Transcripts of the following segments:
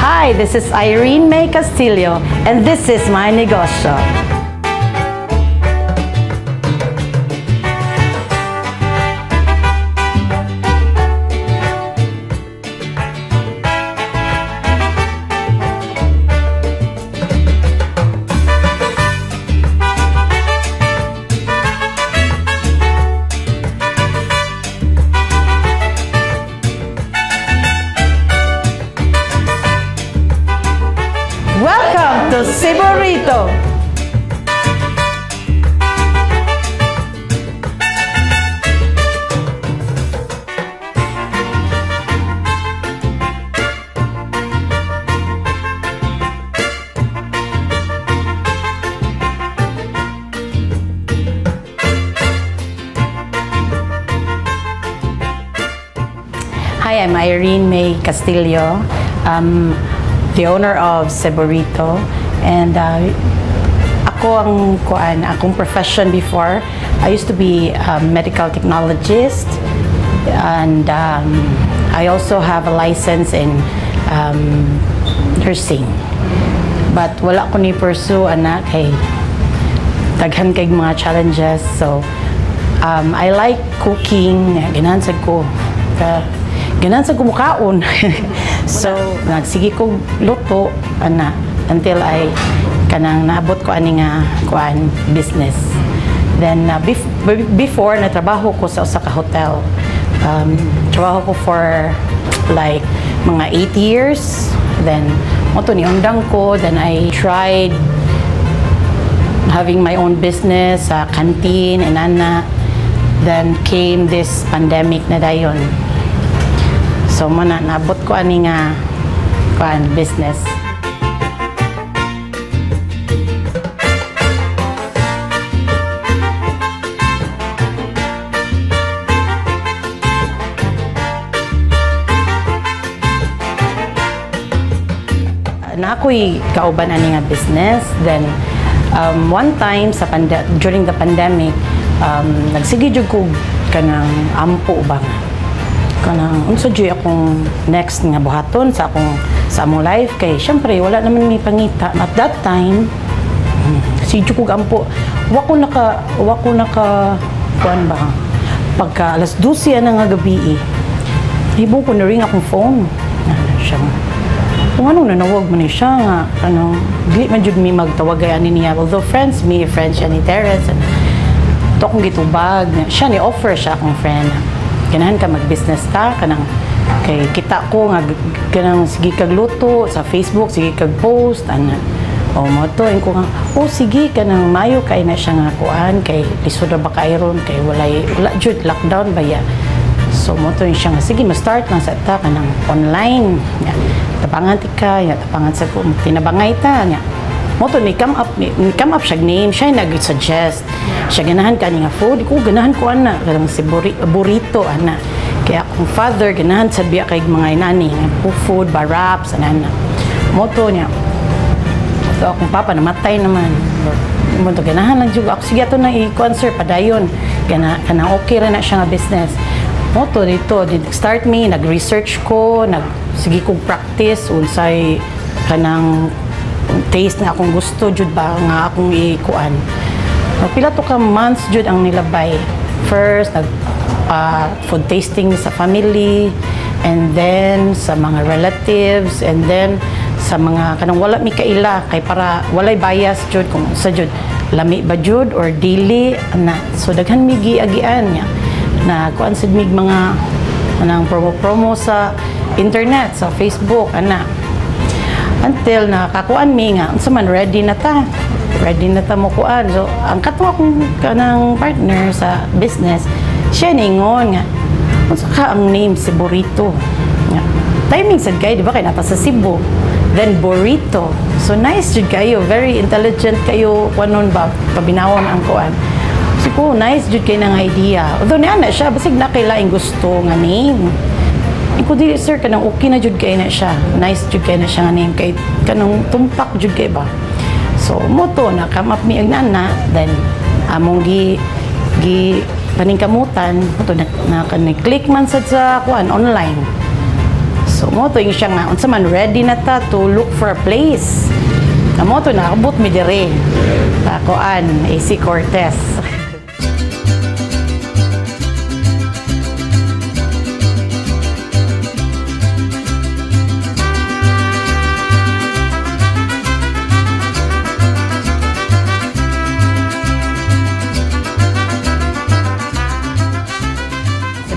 Hi, this is Irene May Castillo, and this is my negosyo. Welcome to Ceburrito! Hi, I'm Irene May Castillo. I'm the owner of Ceburrito, and ako ang kuan, akong profession before, I used to be a medical technologist, and I also have a license in nursing. But wala ko ni pursue ana kay daghan kay mga challenges. So I like cooking, ganahan sad ko. Ganahan sad ko mukaon. So nagsige ko luto ana until I kanang naabot ko ani nga kuan business. Then before natrabaho ko sa usa ka hotel. Trabaho ko for like mga 8 years. Then mao to niundang ko, then I tried having my own business sa canteen and ana. Then came this pandemic na dayon. So mo na naabot ko ani nga kuan business. Na ako'y kauban ani nga business. Then one time sa during the pandemic, nagsige jud ko kanang ampo ba nga. Kanang unsa jud akong next nga buhaton sa akong sa among life kay syempre wala naman may pangita. At that time, sige jud kog ampo. Wa ko naka kuan ba pagka alas 12 na nga gabi eh. Hibong ko na ring akong phone. Ano siya? Kung anong nanawag man ni siya nga, ano, dili man jud mi magtawagay ani niya. Although friends, mi friends siya ni Terence. Ito akong gitubag. Siya ni offer siya akong friend. Ganahan ka mag-business ta, kanang kay kita ko nga kanang sige kag luto sa Facebook, sige kag post, ana. O mo to ko nga, oh sige kanang mayo kay na siya nga kuan kay lisod ra ba kay ron kay walay wala jud lockdown ba ya. So mo to siya nga sige ma-start lang sa ta kanang online. Ya. Tabangan ti ka, ya, tabangan sa ko, tinabangay ta nya. Mo to ni come up siya name, siya nag-suggest. Siya ganahan ka ni nga food, ko ganahan ko ana kanang si burrito ana. Kaya akong father ganahan sad biya kay mga inani nga food, ba wraps ana. Mo to niya. So akong papa namatay naman. Mo to ganahan lang jud ako sige ato na i-concert padayon. Gana kanang okay ra na siya nga business. Mo to dito, start me, nag-research ko, nag sige kog practice unsay kanang taste nga akong gusto jud ba nga akong ikuan. Pila to ka months jud ang nilabay. First nag food tasting sa family, and then sa mga relatives, and then sa mga kanang wala mi kaila kay para walay bias jud kung sa jud lami ba jud or dili ana. So daghan mi giagian niya na kuan sad mig mga kanang promo-promo sa internet, sa Facebook ana. Until nakakuan mi nga unsa man ready na ta. Ready na ta mo kuan. So ang katong akong kanang partner sa business, siya ningon nga unsa ka ang name si Burrito. Nga timing sad kay di ba kay nata sa Cebu. Then burrito. So nice jud kayo, very intelligent kayo kuanon ba pabinawon ang kuan. So ko nice jud kay nang idea. Although niya na siya basig na kay laing gusto nga name. Iko dili sir kanang okay na jud kay na siya. Nice jud kay na siya nga name kay kanang tumpak jud kay ba. So mo to na come up mi og nana, then among gi paningkamutan mo to na, na click man sad sa kuan online. So mo to siya nga unsa man, ready na ta to look for a place. Amo to naabot mi dire. Takoan AC Cortez.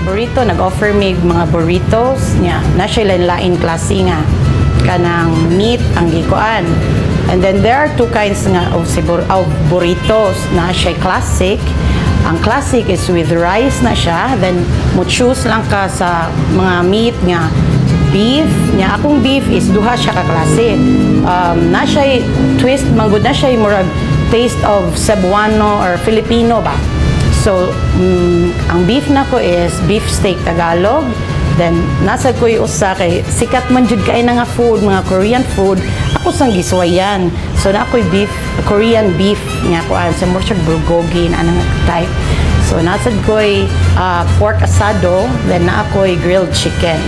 Burrito, nag-offer mi mga burritos niya. Na siya lain-lain klase nga kanang meat ang gikuan. And then there are two kinds nga of burritos. Na siya classic. Ang classic is with rice na siya. Then mo choose lang ka sa mga meat nga beef. Nya akong beef is duha siya ka klase. Na siya twist manggod, na siya murag taste of Cebuano or Filipino ba. So, ang beef nako is beef steak Tagalog. Then, nasa ko'y usa kay sikat man jud kay na nga food, mga Korean food. Ako sang giswayan. So, na ako'y beef, Korean beef nga kuan sa more siya bulgogi na anang type. So, nasa ko'y pork asado, then na ako'y grilled chicken.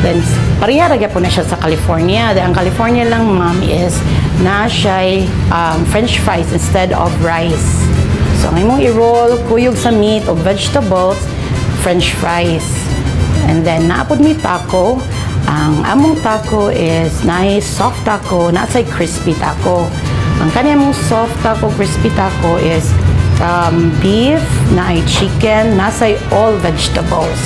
Then, pareha ra gyapon na siya sa California. Then, ang California lang, ma'am, is na siya'y french fries instead of rice. So, ang imong i-roll, kuyog sa meat o vegetables, french fries. And then, naapod mi taco. Ang among taco is nice soft taco, naa say crispy taco. Ang kanya mong soft taco, crispy taco is beef, naay chicken, nasay all vegetables.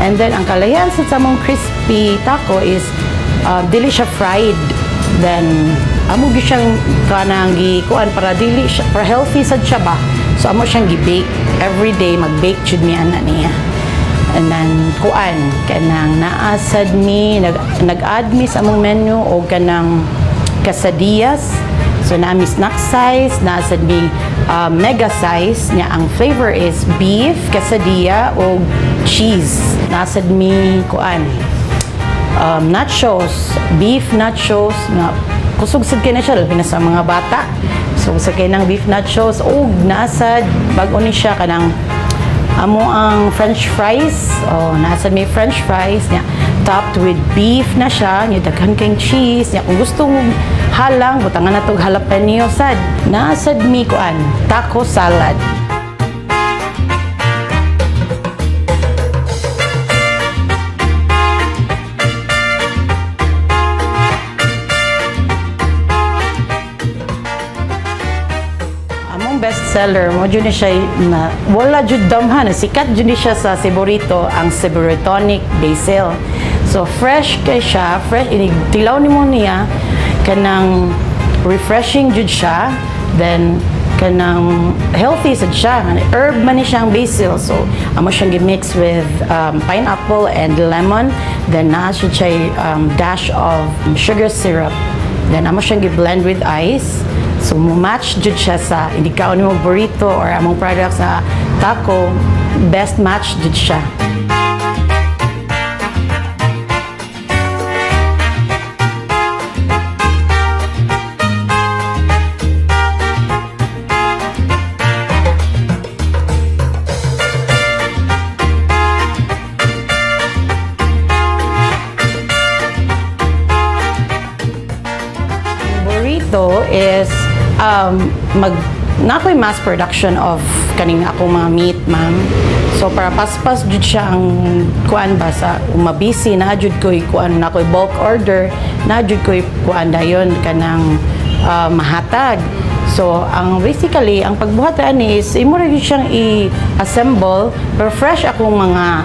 And then, ang kalahian sa among crispy taco is dili siya fried. Then, amo gyud siyang kanang gikuan para dili siya, para healthy sad siya ba. So amo siyang gi-bake every day, mag-bake jud mi ana niya. And then kuan kanang naa sad mi nag-add mi sa among menu og kanang quesadillas. So naa mi snack size, naa sad mi mega size nya. Ang flavor is beef quesadilla og cheese. Naa sad mi kuan nachos, beef nachos na kusog sad kay na siya labi na sa mga bata. So sa kay nang beef nachos og nasad bag-o ni siya kanang amo ang french fries. Oh, nasad may french fries nya topped with beef na siya nya daghan kay cheese nya. Kung gusto mo halang, butangan na tog jalapeno sad. Nasad mi kuan taco salad. Bestseller mo jud ni siya na wala jud damhan, sikat jud ni siya sa Ceburito, ang Ceburitonic Basil. So fresh kay siya, fresh inig tilaw nimo niya, kanang refreshing jud siya, then kanang healthy sad siya, herb man ni siyang basil. So amo siyang gi-mix with pineapple and lemon, then naa siya dash of sugar syrup, then amo siyang gi-blend with ice. So, mo-match jud siya sa hindi ka mo burrito or among products sa taco, best match jud siya. Burrito is mag na ako'y mass production of kaning akong mga meat, ma'am. So para paspas jud siya ang kuan ba sa umabisi na jud ko'y kuan, na ko'y bulk order na jud ko'y kuan dayon kanang mahatag. So ang basically ang pagbuhat ani is imo ra jud siyang i-assemble, pero fresh akong mga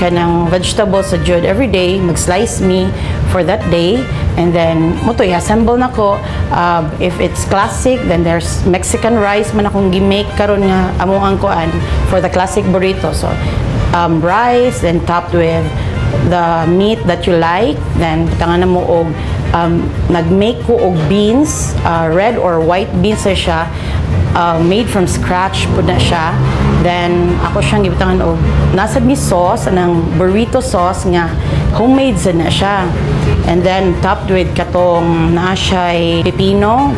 kanang vegetables sa jud every day, mag-slice me for that day, and then mo to i-assemble nako. If it's classic, then there's Mexican rice man akong gi-make karon nga amo ang kuan for the classic burrito. So rice then topped with the meat that you like, then butangan na mo og nag-make ko og beans, red or white beans na siya, made from scratch pud na siya. Then ako siyang gibutangan og nasad mi sauce anang burrito sauce nga homemade sad na siya. And then topped with katong naa siya'y pipino,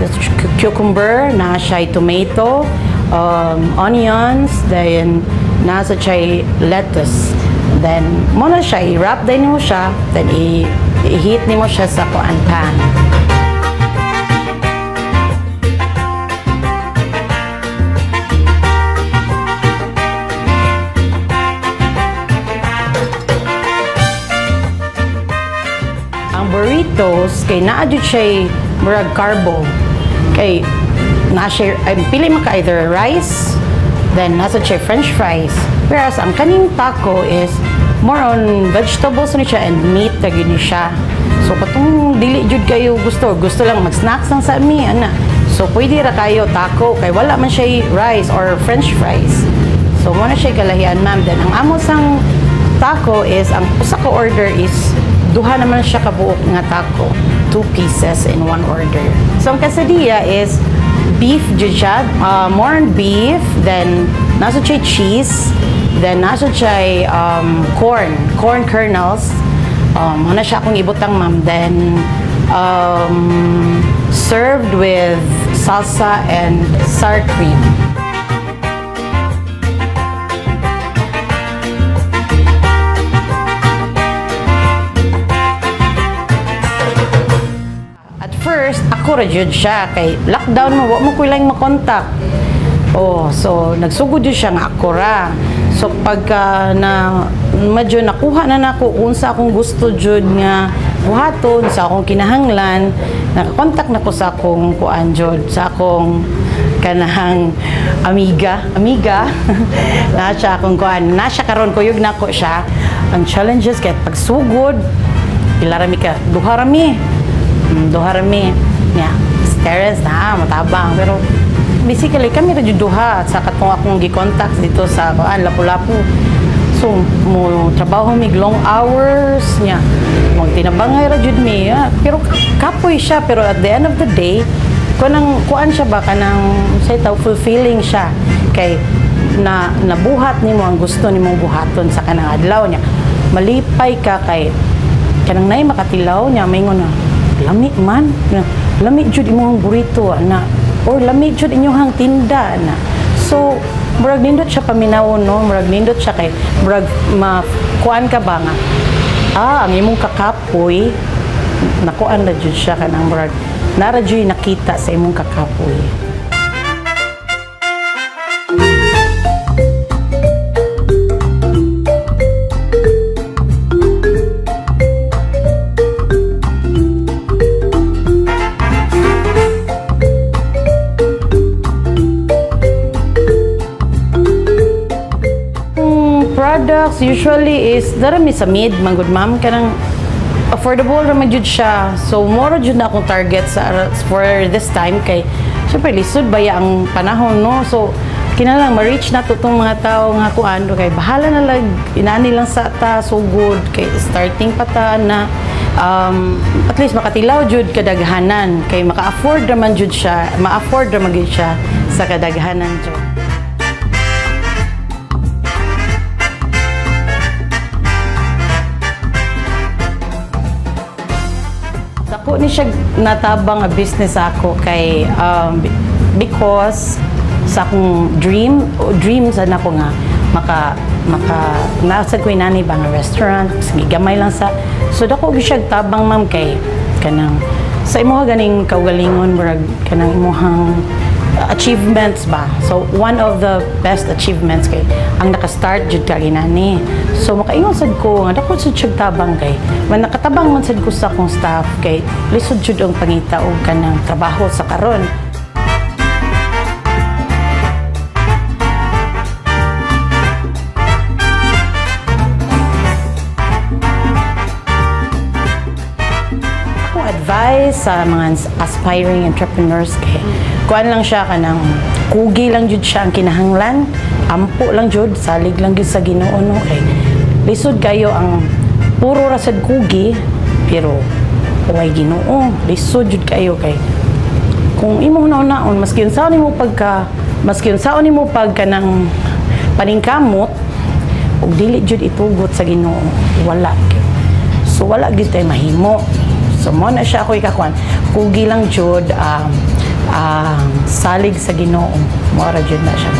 cucumber, naa siya'y tomato, onions, then naa sa siya'y lettuce. Then mo na siya i-wrap din mo siya, then i-heat nimo siya sa kuan pan. Ang burritos kay naa jud siya murag carbo. Kay na siya ay pili man ka either rice, then nasa siya french fries. Whereas ang kaning taco is more on vegetables ni siya and meat ra gyud ni siya. So katong dili jud kayo gusto, gusto lang mag-snacks lang sa mi ana. So pwede ra kayo taco kay wala man siya rice or french fries. So mo na siya kalahian, ma'am. Then ang amo sang taco is ang usa ka order is duha naman siya kabuok nga taco, 2 pieces in one order. So ang quesadilla is beef jud siya, more on beef, then nasa siya cheese, then nasa siya corn kernels. Ano siya akong ibutang, ma'am. Then served with salsa and sour cream. At first, ako ra jud siya kay lockdown mo, wa mo ko lang makontak. Oh, so nagsugod jud siya nga ako ra. So pagka na medyo nakuha na nako unsa akong gusto jud nga buhaton sa akong kinahanglan, nakakontak na ko sa akong kuan jud, sa akong kanang amiga. Na siya akong kuan, na siya karon kuyog nako siya. Ang challenges kay pagsugod, pila ra mi ka, duha ra mi. Duha ra mi. Nya, si Terence na matabang, pero basically kami ra jud duha sa katong akong gi-contact dito sa kuan Lapu-Lapu. So mo trabaho mig long hours niya. Magtinabangay ra jud mi. Pero kapoy siya, pero at the end of the day kanang kuan siya ba, kanang say taw fulfilling siya kay na nabuhat nimo ang gusto nimong buhaton sa kanang adlaw niya. Malipay ka kay kanang nay makatilaw niya, maingon na lami man, lami jud imong burrito ana, or lami jud inyong tinda ana. So murag nindot siya paminawon, no, murag nindot siya kay murag ma kuan ka ba nga ang imong kakapoy nakuan na jud siya, kanang murag nara jud nakita sa imong kakapoy. Products usually is darami sa mid manggod, ma'am, kanang affordable ra man jud siya. So more jud na akong target sa for this time kay syempre lisod baya ang panahon, no. So kinahanglan ma-reach na to tong mga tao nga kuan kay bahala na lag inani lang sa ta sugod kay starting pa ta na, at least makatilaw jud kadaghanan kay maka-afford ra man jud siya, ma-afford ra man jud siya sa kadaghanan jud. Dako ni siya natabang nga business ako kay because sa akong dream sa nako nga maka nasa ko inani ba nga restaurant, sige gamay lang sa. So dako gyud siya tabang, ma'am, kay kanang sa imuha ganing kaugalingon murag kanang imuhang achievements ba. So one of the best achievements kay ang naka-start jud ka inani. So makaingon sad ko nga dako sad siya tabang kay man nakatabang man sad ko sa akong staff kay lisod jud ang pangita og kanang trabaho sa karon. Akong advice sa mga aspiring entrepreneurs kay kuan lang siya kanang kugi lang jud siya ang kinahanglan, ampo lang jud, salig lang jud sa Ginoo, no, kay lisod kayo ang puro ra sad kugi pero way Ginoo, lisod jud kayo kay kung imo hunaon maski unsaon nimo pagka maski unsaon nimo pagka nang paningkamot ug dili jud itugot sa Ginoo, wala. So wala gyud tay mahimo. So mo na siya ako ikakuan, kugi lang jud, salig sa Ginoo, mo ra jud na siya.